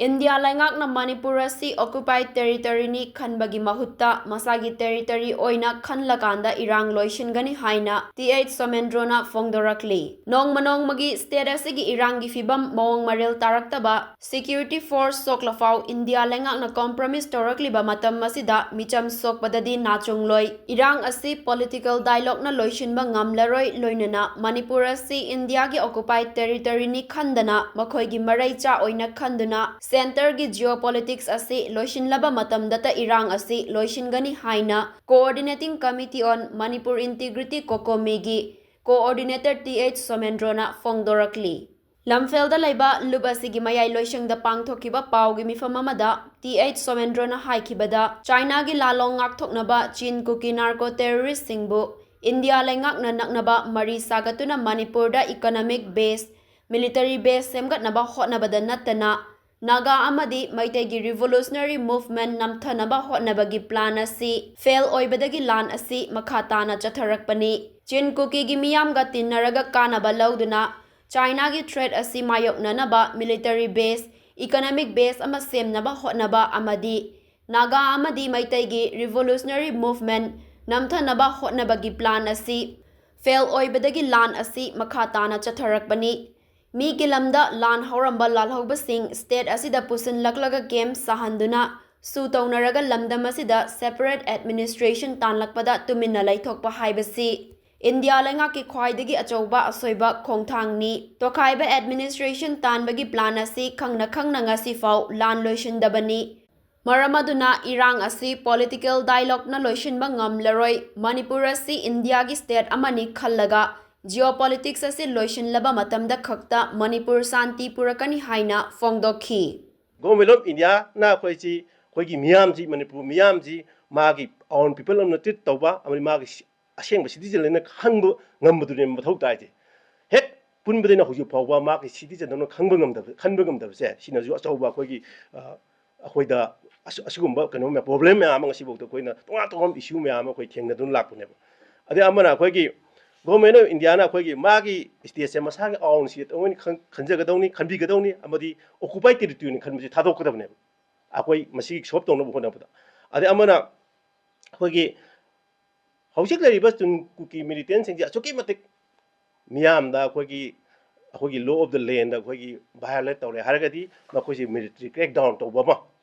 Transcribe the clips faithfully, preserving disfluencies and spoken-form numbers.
India ꯂꯩꯉꯥꯛꯅ ꯃꯅꯤꯄꯨꯔ ꯑꯁꯤ occupied territoryꯅꯤ ꯈꯟꯕꯒꯤ ꯃꯍꯨꯠꯇ ꯃꯁꯥꯒꯤ territory ꯑꯣꯏꯅ ꯈꯟꯂꯀꯥꯟꯗ ꯏꯔꯥꯡ ꯂꯣꯏꯁꯤꯟꯒꯅꯤ ꯍꯥꯏꯅ ꯇꯤ ꯑꯩꯆ ꯁꯣꯃꯦꯟꯗ꯭ꯔꯣꯅ ꯐꯣꯡꯗꯣꯔꯛꯂꯤ꯫ ꯅꯣꯡꯃ ꯅꯣꯡꯃꯒꯤ state ꯑꯁꯤꯒꯤ ꯏꯔꯥꯡꯒꯤ ꯐꯤꯕꯝ ꯃꯑꯣꯡ ꯃꯔꯤꯜ ꯇꯥꯔꯛꯇꯕ, security force ꯁꯣꯛꯂꯐꯥꯎ ꯏꯟꯗꯤꯌꯥ ꯂꯩꯉꯥꯛꯅ compromise ꯇꯧꯔꯛꯂꯤꯕ ꯃꯇꯝ ꯑꯁꯤꯗ ꯃꯤꯆꯝ ꯁꯣꯛꯄꯗꯗꯤ ꯅꯥꯆꯨꯡꯂꯣꯏ꯫ ꯏꯔꯥꯡ ꯑꯁꯤ political dialogueꯅ ꯂꯣꯏꯁꯤꯟꯕ ꯉꯝꯂꯔꯣꯏ, ꯂꯣꯏꯅꯅ ꯃꯅꯤꯄꯨꯔ ꯑꯁꯤ ꯏꯟꯗꯤꯌꯥꯒꯤ occupied territoryꯅꯤ ꯈꯟꯗꯅ ꯃꯈꯣꯏꯒꯤ ꯃꯔꯩꯆꯥ ꯑꯣꯏꯅ ꯈꯟꯗꯨꯅ centreꯒꯤ geopolitics ꯑꯁꯤ ꯂꯣꯏꯁꯤꯟꯂꯕ ꯃꯇꯝꯗꯇ ꯏꯔꯥꯡ ꯑꯁꯤ ꯂꯣꯏꯁꯤꯟꯒꯅꯤ ꯍꯥꯏꯅ Coordinating Committee on Manipur Integrity, COCOMIꯒꯤ coordinator ꯇꯤ ꯑꯩꯆ ꯁꯣꯃꯦꯟꯗ꯭ꯔꯣꯅ ꯐꯣꯡꯗꯣꯔꯛꯂꯤ꯫ ꯂꯝꯐꯦꯜꯗ ꯂꯩꯕ ꯂꯨꯞ ꯑꯁꯤꯒꯤ ꯃꯌꯥꯏ ꯂꯣꯏꯁꯪꯗ ꯄꯥꯡꯊꯣꯛꯈꯤꯕ ꯄꯥꯎꯒꯤ ꯃꯤꯐꯝ ꯑꯃꯗ ꯇꯤ ꯑꯩꯆ ꯁꯣꯃꯦꯟꯗ꯭ꯔꯣꯅ ꯍꯥꯏꯈꯤꯕꯗ, ꯆꯥꯏꯅꯥꯒꯤ ꯂꯥꯂꯣꯡ ꯉꯥꯛꯊꯣꯛꯅꯕ ꯆꯤꯟ ꯀꯨꯀꯤ narco terroristꯁꯤꯡꯕꯨ ꯏꯟꯗꯤꯌꯥ ꯂꯩꯉꯥꯛꯅ ꯅꯛꯅꯕ ꯃꯔꯤ ꯁꯥꯒꯠꯇꯨꯅ ꯃꯅꯤꯄꯨꯔꯗ economic base, military base ꯁꯦꯝꯒꯠꯅꯕ ꯍꯣꯠꯅꯕꯗ ꯅꯠꯇꯅ, ꯅꯥꯒꯥ ꯑꯃꯗꯤ ꯃꯩꯇꯩꯒꯤ revolutionary movement ꯅꯝꯊꯅꯕ ꯍꯣꯠꯅꯕꯒꯤ plan ꯑꯁꯤ fail ꯑꯣꯏꯕꯗꯒꯤ ꯂꯥꯟ ꯑꯁꯤ ꯃꯈꯥ ꯇꯥꯅ ꯆꯠꯊꯔꯛꯄꯅꯤ꯫ ꯆꯤꯟ ꯀꯨꯀꯤꯒꯤ ꯃꯤꯌꯥꯝꯒ ꯇꯤꯟꯅꯔꯒ ꯀꯥꯟꯅꯕ ꯂꯧꯗꯨꯅ ꯆꯥꯏꯅꯥꯒꯤ threat ꯑꯁꯤ ꯃꯥꯌꯣꯛꯅꯅꯕ military base, economic base ꯑꯃ ꯁꯦꯝꯅꯕ ꯍꯣꯠꯅꯕ ꯑꯃꯗꯤ ꯅꯥꯒꯥ ꯑꯃꯗꯤ ꯃꯩꯇꯩꯒꯤ revolutionary movement ꯅꯝꯊꯅꯕ ꯍꯣꯠꯅꯕꯒꯤ plan ꯑꯁꯤ fail ꯑꯣꯏꯕꯗꯒꯤ ꯂꯥꯟ ꯑꯁꯤ ꯃꯈꯥ ꯇꯥꯅ ꯆꯠꯊꯔꯛꯄꯅꯤ꯫ ꯃꯤꯒꯤ ꯂꯝꯗ ꯂꯥꯟ ꯍꯧꯔꯝꯕ ꯂꯥꯜꯍꯧꯕꯁꯤꯡ state ꯑꯁꯤꯗ ꯄꯨꯁꯤꯜꯂꯛꯂꯒ camp ꯁꯥꯍꯟꯗꯨꯅ ꯁꯨ ꯇꯧꯅꯔꯒ ꯂꯝꯗꯝ ꯑꯁꯤꯗ separate administration ꯇꯥꯟꯂꯛꯄꯗ ꯇꯨꯃꯤꯟꯅ ꯂꯩꯊꯣꯛꯄ ꯍꯥꯏꯕꯁꯤ ꯏꯟꯗꯤꯌꯥ ꯂꯩꯉꯥꯛꯀꯤ ꯈ꯭ꯋꯥꯏꯗꯒꯤ ꯑꯆꯧꯕ ꯑꯁꯣꯏꯕ ꯈꯣꯡꯊꯥꯡꯅꯤ꯫ ꯇꯣꯈꯥꯏꯕ administration ꯇꯥꯟꯕꯒꯤ plan ꯑꯁꯤ ꯈꯪꯅ ꯈꯪꯅ ꯉꯁꯤꯐꯥꯎ ꯂꯥꯟ ꯂꯣꯏꯁꯤꯟꯗꯕꯅꯤ꯫ ꯃꯔꯝ ꯑꯗꯨꯅ ꯏꯔꯥꯡ ꯑꯁꯤ political dialogueꯅ ꯂꯣꯏꯁꯤꯟꯕ ꯉꯝꯂꯔꯣꯏ꯫ ꯃꯅꯤꯄꯨꯔ ꯑꯁꯤ ꯏꯟꯗꯤꯌꯥꯒꯤ state ꯑꯃꯅꯤ ꯈꯜꯂꯒ geopolitics ꯑꯁꯤ ꯂꯣꯏꯁꯤꯟꯂꯕ ꯃꯇꯝꯗ ꯈꯛꯇ ꯃꯅꯤꯄꯨꯔ ꯁꯥꯟꯇꯤ ꯄꯨꯔꯛꯀꯅꯤ ꯍꯥꯏꯅ ꯐꯣꯡꯗꯣꯛꯈꯤ꯫ Government of Indiaꯅ ꯑꯩꯈꯣꯏꯁꯤ, ꯑꯩꯈꯣꯏꯒꯤ ꯃꯤꯌꯥꯝꯁꯤ, ꯃꯅꯤꯄꯨꯔ ꯃꯤꯌꯥꯝꯁꯤ ꯃꯥꯒꯤ own people ꯑꯃꯅ treat ꯇꯧꯕ ꯑꯃꯗꯤ ꯃꯥꯒꯤ ꯑꯁꯦꯡꯕ citizen ꯑꯅ ꯈꯪꯕ ꯉꯝꯕꯗꯨꯅꯦ ꯃꯊꯧ ꯇꯥꯏꯁꯦ꯫ ꯍꯦꯛ ꯄꯨꯟꯕꯗꯩꯅ ꯍꯧꯖꯤꯛ ꯐꯥꯎꯕ ꯃꯥꯒꯤ citizenꯗꯧꯅ ꯈꯪꯕ ꯉꯝꯗꯕ, ꯈꯟꯕ ꯉꯝꯗꯕꯁꯦ, ꯁꯤꯅꯁꯨ ꯑꯆꯧꯕ ꯑꯩꯈꯣꯏꯒꯤ, ꯑ, ꯑꯩꯈꯣꯏꯗ ꯑꯁ-, ꯑꯁꯤꯒꯨꯝꯕ ꯀꯩꯅꯣ ꯃꯌꯥꯝ, problem ꯃꯌꯥꯝ ꯑꯃ ꯉꯁꯤꯐꯥꯎꯗ ꯑꯩꯈꯣꯏꯅ ꯇꯣꯉꯥꯟ ꯇꯣꯉꯥꯟꯕ issue ꯃꯌꯥꯝ ꯑꯃ ꯑꯩꯈꯣꯏ ꯊꯦꯡꯅꯗꯨꯅ ꯂꯥꯛꯄꯅꯦꯕ꯫ ꯑꯗꯩ ꯑꯃꯅ ꯑꯩꯈꯣꯏꯒꯤ Government of Indiaꯅ ꯑꯩꯈꯣꯏꯒꯤ ꯃꯥꯒꯤ stateꯁꯦ ꯃꯁꯥꯒꯤ own state ꯑꯣꯏꯅ ꯈꯟ- ꯈꯟꯖꯒꯗꯧꯅꯤ, ꯈꯟꯕꯤꯒꯗꯧꯅꯤ, ꯑꯃꯗꯤ occupied territoryꯅꯤ ꯈꯟꯕꯁꯤ ꯊꯥꯗꯣꯛꯀꯗꯕꯅꯦꯕ, ꯑꯩꯈꯣꯏ ꯃꯁꯤꯒꯤ solve ꯇꯧꯅꯕ ꯍꯣꯠꯅꯕꯗ꯫ ꯑꯗꯩ ꯑꯃꯅ ꯑꯩꯈꯣꯏꯒꯤ ꯍꯧꯖꯤꯛ ꯂꯩꯔꯤꯕ ꯆꯨꯟ ꯀꯨꯀꯤ militantꯁꯤꯡꯁꯦ ꯑꯁꯨꯛꯀꯤ ꯃꯇꯤꯛ ꯃꯤꯌꯥꯝꯗ ꯑꯩꯈꯣꯏꯒꯤ, ꯑꯩꯈꯣꯏꯒꯤ law of the landꯗ ꯑꯩꯈꯣꯏꯒꯤ violate ꯇꯧꯔꯦ ꯍꯥꯏꯔꯒꯗꯤ ꯃꯈꯣꯏꯁꯦ military crackdown ꯇꯧꯕ ꯑꯃ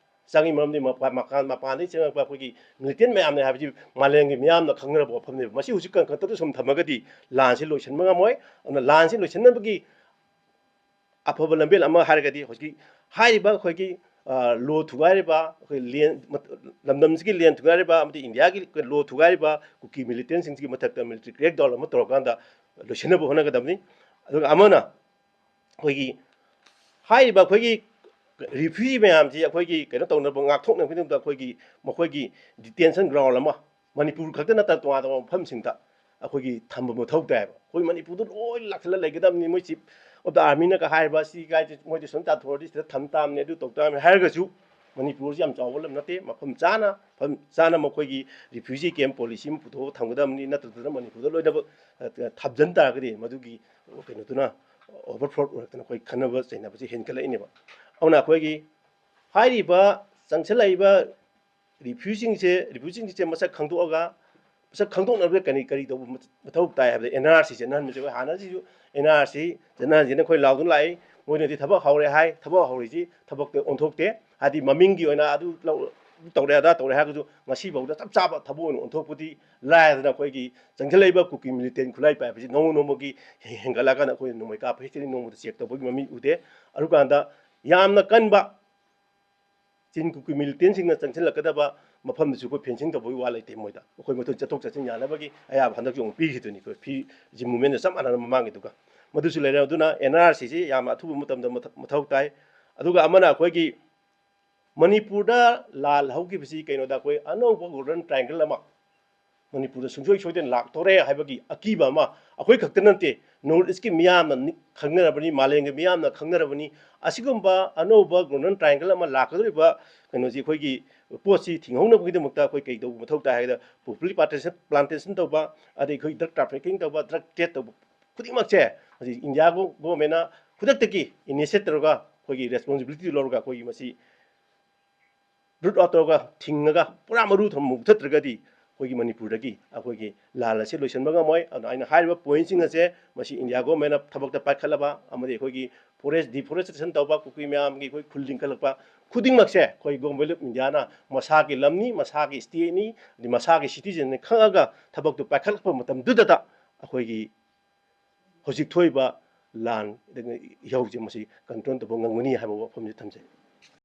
ꯆꯪꯉꯤ꯫ ꯃꯔꯝꯗꯤ ꯃꯄꯥꯟ, ꯃꯄꯥꯟ, ꯃꯄꯥꯟꯗꯒꯤ ꯆꯪꯉꯛꯄ ꯑꯩꯈꯣꯏꯒꯤ militant ꯃꯌꯥꯝꯅꯦ ꯍꯥꯏꯕꯁꯤ ꯃꯥꯂꯦꯝꯒꯤ ꯃꯤꯌꯥꯝꯅ ꯈꯪꯅꯔꯕ ꯋꯥꯐꯝꯅꯦꯕ꯫ ꯃꯁꯤ ꯍꯧꯖꯤꯛ ꯀꯟꯈꯠꯇꯗ ꯁꯨꯝ ꯊꯝꯃꯒꯗꯤ ꯂꯥꯟꯁꯤ ꯂꯣꯏꯁꯤꯟꯕ ꯉꯝꯃꯣꯏ꯫ ꯑꯗꯨꯅ ꯂꯥꯟꯁꯤ ꯂꯣꯏꯁꯤꯟꯅꯕꯒꯤ ꯑꯐꯕ ꯂꯝꯕꯦꯜ ꯑꯃ ꯍꯥꯏꯔꯒꯗꯤ ꯍꯧꯖꯤꯛ ꯍꯥꯏꯔꯤꯕ ꯑꯩꯈꯣꯏꯒꯤ, ꯑ, law ꯊꯨꯒꯥꯏꯔꯤꯕ, ꯑꯩꯈꯣꯏ land, ꯃꯠ-, ꯂꯝꯗꯝꯁꯤꯒꯤ land ꯊꯨꯒꯥꯏꯔꯤꯕ ꯑꯃꯗꯤ ꯏꯟꯗꯤꯌꯥꯒꯤ law ꯊꯨꯒꯥꯏꯔꯤꯕ ꯀꯨꯀꯤ militantꯁꯤꯡꯁꯤꯒꯤ ꯃꯊꯛꯇ military crackdown ꯑꯃ ꯇꯧꯔꯀꯥꯟꯗ ꯂꯣꯏꯁꯤꯟꯅꯕ ꯍꯣꯠꯅꯒꯗꯕꯅꯤ꯫ ꯑꯗꯨꯒ ꯑꯃꯅ ꯑꯩꯈꯣꯏꯒꯤ ꯍꯥꯏꯔꯤꯕ ꯑꯩꯈꯣꯏꯒꯤ refugee ꯃꯌꯥꯝꯁꯤ ꯑꯩꯈꯣꯏꯒꯤ ꯀꯩꯅꯣ ꯇꯧꯅꯕ, ꯉꯥꯛꯊꯣꯛꯅꯕꯒꯤꯗꯃꯛꯇ ꯑꯩꯈꯣꯏꯒꯤ ꯃꯈꯣꯏꯒꯤ detention ground ꯑꯃ ꯃꯅꯤꯄꯨꯔ ꯈꯛꯇ ꯅꯠꯇꯅ ꯇꯣꯉꯥꯟ ꯇꯣꯉꯥꯟꯕ ꯃꯐꯝꯁꯤꯡꯗ ꯑꯩꯈꯣꯏꯒꯤ ꯊꯝꯕ ꯃꯊꯧ ꯇꯥꯏꯌꯦꯕ꯫ ꯑꯩꯈꯣꯏ ꯃꯅꯤꯄꯨꯔꯗ ꯂꯣꯏ ꯂꯥꯛꯁꯤꯜꯂ ꯂꯩꯒꯗꯕꯅꯤ, ꯃꯣꯏ chief of the armyꯅꯒ ꯍꯥꯏꯔꯤꯕ ꯁꯤ ꯀꯥꯏꯁꯦ ꯃꯣꯏꯗꯤ ꯁꯨꯝ authority ꯁꯤꯗ ꯊꯝ ꯇꯥꯕꯅꯤ, ꯑꯗꯨ ꯇꯧ ꯇꯥꯕꯅꯤ ꯍꯥꯏꯔꯒꯁꯨ ꯃꯅꯤꯄꯨꯔꯁꯤ ꯌꯥꯝ ꯆꯥꯎꯕ ꯂꯝ ꯅꯠꯇꯦ꯫ ꯃꯐꯝ ꯆꯥꯅ, ꯃꯐꯝ ꯆꯥꯅ ꯃꯈꯣꯏꯒꯤ refugee camp policy ꯑꯃ ꯄꯨꯊꯣꯛꯑꯒ ꯊꯝꯒꯗꯕꯅꯤ, ꯅꯠꯇꯗꯅ ꯃꯅꯤꯄꯨꯔꯗ ꯂꯣꯏꯅꯃꯛ, ꯑ, ꯊꯝꯖꯤꯟ ꯇꯥꯔꯒꯗꯤ ꯃꯗꯨꯒꯤ ꯀꯩꯅꯣꯗꯨꯅ overflow ꯑꯣꯏꯔꯛꯇꯅ ꯑꯩꯈꯣꯏ ꯈꯠꯅꯕ ꯆꯩꯅꯕꯁꯦ ꯍꯦꯟꯒꯠꯂꯛꯏꯅꯦꯕ꯫ ꯑꯗꯨꯅ ꯑꯩꯈꯣꯏꯒꯤ ꯍꯥꯏꯔꯤꯕ ꯆꯪꯁꯤꯜꯂꯛꯏꯕ refugeeꯁꯤꯡꯁꯦ, refugeeꯁꯤꯡꯁꯦ ꯃꯁꯛ ꯈꯪꯗꯣꯛꯑꯒ, ꯃꯁꯛ ꯈꯪꯗꯣꯛꯅꯕꯗ ꯀꯔꯤ, ꯀꯔꯤ ꯇꯧꯕ ꯃꯊꯧ ꯇꯥꯏ ꯍꯥꯏꯕꯗ NRC ꯆꯠꯅꯍꯟꯕꯁꯦ ꯑꯩꯈꯣꯏ ꯍꯥꯟꯅꯁꯤꯁꯨ NRC ꯆꯠꯅꯍꯟꯁꯦꯅ ꯑꯩꯈꯣꯏ ꯂꯥꯎꯗꯨꯅ ꯂꯥꯛꯏ꯫ ꯃꯣꯏꯅꯗꯤ ꯊꯕꯛ ꯍꯧꯔꯦ ꯍꯥꯏ, ꯊꯕꯛ ꯍꯧꯔꯤꯁꯤ ꯊꯕꯛꯇ ꯑꯣꯟꯊꯣꯛꯇꯦ꯫ ꯍꯥꯏꯗꯤ ꯃꯃꯤꯡꯒꯤ ꯑꯣꯏꯅ ꯑꯗꯨ ꯂꯧ-, ꯇꯧꯔꯦ ꯑꯗꯥ ꯇꯧꯔꯦ ꯍꯥꯏꯔꯒꯁꯨ ꯉꯁꯤꯐꯥꯎꯗ ꯆꯞ ꯆꯥꯕ ꯊꯕꯛ ꯑꯣꯏꯅ ꯑꯣꯟꯊꯣꯛꯄꯗꯤ ꯂꯥꯏꯔꯗꯅ ꯑꯩꯈꯣꯏꯒꯤ ꯆꯪꯁꯤꯜꯂꯛꯏꯕ ꯀꯨꯀꯤ militant ꯈꯨꯠꯂꯥꯏ ꯄꯥꯏꯕꯁꯤ ꯅꯣꯡꯃ ꯅꯣꯡꯃꯒꯤ ꯍꯦꯟꯒꯠꯂꯛꯑꯀꯥꯟꯗ ꯑꯩꯈꯣꯏꯅ ꯅꯣꯡꯃꯩ ꯀꯥꯞꯄ history ꯅꯣꯡꯃꯗ check ꯇꯧꯕꯒꯤ ꯃꯃꯤ ꯎꯗꯦ꯫ ꯑꯗꯨꯀꯥꯟꯗ ꯌꯥꯝꯅ ꯀꯟꯕ ꯆꯤꯟ ꯀꯨꯀꯤ militantꯁꯤꯡꯅ ꯆꯪꯁꯤꯜꯂꯛꯀꯗꯕ ꯃꯐꯝꯗꯨꯁꯨ ꯑꯩꯈꯣꯏ fencing ꯇꯧꯕꯒꯤ ꯋꯥ ꯂꯩꯇꯦ꯫ ꯃꯣꯏꯗ ꯑꯩꯈꯣꯏ ꯃꯊꯣꯏ ꯆꯠꯊꯣꯛ ꯆꯠꯁꯤꯟ ꯌꯥꯅꯕꯒꯤ ꯑꯌꯥꯕ ꯍꯟꯗꯛꯁꯨ ꯑꯃꯨꯛ ꯄꯤꯈꯤꯗꯣꯏꯅꯤ ꯑꯩꯈꯣꯏ free movement ꯆꯞ ꯃꯥꯟꯅꯅ ꯃꯃꯥꯡꯒꯤꯗꯨꯒ꯫ ꯃꯗꯨꯁꯨ ꯂꯩꯔꯦ꯫ ꯑꯗꯨꯅ NRCꯁꯤ ꯌꯥꯝꯅ ꯑꯊꯨꯕ ꯃꯇꯝꯗ ꯃꯊ-, ꯃꯊꯧ ꯇꯥꯏ꯫ ꯑꯗꯨꯒ ꯑꯃꯅ ꯑꯩꯈꯣꯏꯒꯤ ꯃꯅꯤꯄꯨꯔꯗ ꯂꯥꯜ ꯍꯧꯈꯤꯕꯁꯤ ꯀꯩꯅꯣꯗ ꯑꯩꯈꯣꯏ ꯑꯅꯧꯕ Golden Triangle ꯑꯃ ꯃꯅꯤꯄꯨꯔꯗ ꯁꯨꯡꯁꯣꯏ ꯁꯣꯏꯗꯅ ꯂꯥꯛꯇꯣꯔꯦ ꯍꯥꯏꯕꯒꯤ ꯑꯀꯤꯕ ꯑꯃ ꯑꯩꯈꯣꯏ ꯈꯛꯇ ꯅꯠꯇꯦ, ꯅꯣꯔꯠ ꯏꯁꯀꯤ ꯃꯤꯌꯥꯝꯅ ꯅꯤ-, ꯈꯪꯅꯔꯕꯅꯤ, ꯃꯥꯂꯦꯝꯒꯤ ꯃꯤꯌꯥꯝꯅ ꯈꯪꯅꯔꯕꯅꯤ꯫ ꯑꯁꯤꯒꯨꯝꯕ ꯑꯅꯧꯕ ꯒꯣꯜꯗꯟ ꯇ꯭ꯔꯥꯏꯡꯒꯜ ꯑꯃ ꯂꯥꯛꯀꯗꯧꯔꯤꯕ ꯀꯩꯅꯣꯁꯤ, ꯑꯩꯈꯣꯏꯒꯤ ꯄꯣꯠꯁꯤ ꯊꯤꯡꯍꯧꯅꯕꯒꯤꯗꯃꯛꯇ ꯑꯩꯈꯣꯏ ꯀꯩ ꯇꯧꯕ ꯃꯊꯧ ꯇꯥꯏ ꯍꯥꯏꯗ, ꯄꯣꯄꯨꯂꯔ ꯄ꯭ꯂꯥꯟꯇꯦꯁꯟ, ꯄ꯭ꯂꯥꯟꯇꯦꯁꯟ ꯇꯧꯕ, ꯑꯗꯩ ꯑꯩꯈꯣꯏ ꯗ꯭ꯔꯒ ꯇ꯭ꯔꯥꯐꯤꯀꯤꯡ ꯇꯧꯕ, ꯗ꯭ꯔꯒ ꯇ꯭ꯔꯦꯠ ꯇꯧꯕ ꯈꯨꯗꯤꯡꯃꯛꯁꯦ ꯍꯧꯖꯤꯛ ꯏꯟꯗꯤꯌꯥ ꯒꯣ-, ꯒꯣꯚꯔꯟꯃꯦꯟꯠꯅ ꯈꯨꯗꯛꯇꯒꯤ ꯏꯅꯤꯁꯤꯌꯦꯠ ꯇꯧꯔꯒ, ꯑꯩꯈꯣꯏꯒꯤ ꯔꯦꯁꯄꯣꯟꯁꯤꯕꯤꯂꯤꯇꯤ ꯂꯧꯔꯒ ꯑꯩꯈꯣꯏꯒꯤ ꯃꯁꯤ ꯔꯨꯠ ꯑꯥꯎꯠ ꯇꯧꯔꯒ, ꯊꯤꯡꯉꯒ, ꯄꯨꯔꯥ ꯃꯔꯨ ꯊꯝ-, ꯃꯨꯊꯠꯇ꯭ꯔꯒꯗꯤ ꯑꯩꯈꯣꯏꯒꯤ ꯃꯅꯤꯄꯨꯔꯗꯒꯤ ꯑꯩꯈꯣꯏꯒꯤ ꯂꯥꯟ ꯑꯁꯦ ꯂꯣꯏꯁꯤꯟꯕ ꯉꯝꯃꯣꯏ꯫ ꯑꯗꯨꯅ ꯑꯩꯅ ꯍꯥꯏꯔꯤꯕ ꯄꯣꯏꯟꯠꯁꯤꯡ ꯑꯁꯦ ꯃꯁꯤ ꯏꯟꯗꯤꯌꯥ ꯒꯣꯚꯔꯟꯃꯦꯟꯠꯅ ꯊꯕꯛꯇ ꯄꯥꯏꯈꯠꯂꯕ ꯑꯃꯗꯤ ꯑꯩꯈꯣꯏꯒꯤ ꯐꯣꯔꯦꯁ ꯗꯤꯐꯣꯔꯦꯁꯇꯦꯁꯟ ꯇꯧꯕ, ꯀꯨꯀꯤ ꯃꯌꯥꯝꯒꯤ ꯑꯩꯈꯣꯏ ꯈꯨꯜ ꯂꯤꯡꯈꯠꯂꯛꯄ ꯈꯨꯗꯤꯡꯃꯛꯁꯦ ꯑꯩꯈꯣꯏ ꯒꯣꯚꯔꯟꯃꯦꯟꯠ ꯑꯣꯐ ꯏꯟꯗꯤꯌꯥꯅ ꯃꯁꯥꯒꯤ ꯂꯝꯅꯤ, ꯃꯁꯥꯒꯤ ꯁ꯭ꯇꯦꯠꯅꯤ, ꯑꯗꯩ ꯃꯁꯥꯒꯤ ꯁꯤꯇꯤꯖꯟꯅꯤ ꯈꯪꯉꯒ ꯊꯕꯛꯇꯨ ꯄꯥꯏꯈꯠꯂꯛꯄ ꯃꯇꯝꯗꯨꯗꯇ ꯑꯩꯈꯣꯏꯒꯤ ꯍꯧꯖꯤꯛ ꯊꯣꯛꯏꯕ ꯂꯥꯟ, ꯑꯗꯒꯤ ꯏꯍꯧꯁꯦ ꯃꯁꯤ ꯀꯟꯇ꯭ꯔꯣꯜ ꯇꯧꯕ ꯉꯝꯒꯅꯤ ꯍꯥꯏꯕ ꯋꯥꯐꯝꯁꯦ ꯊꯝꯖꯩ꯫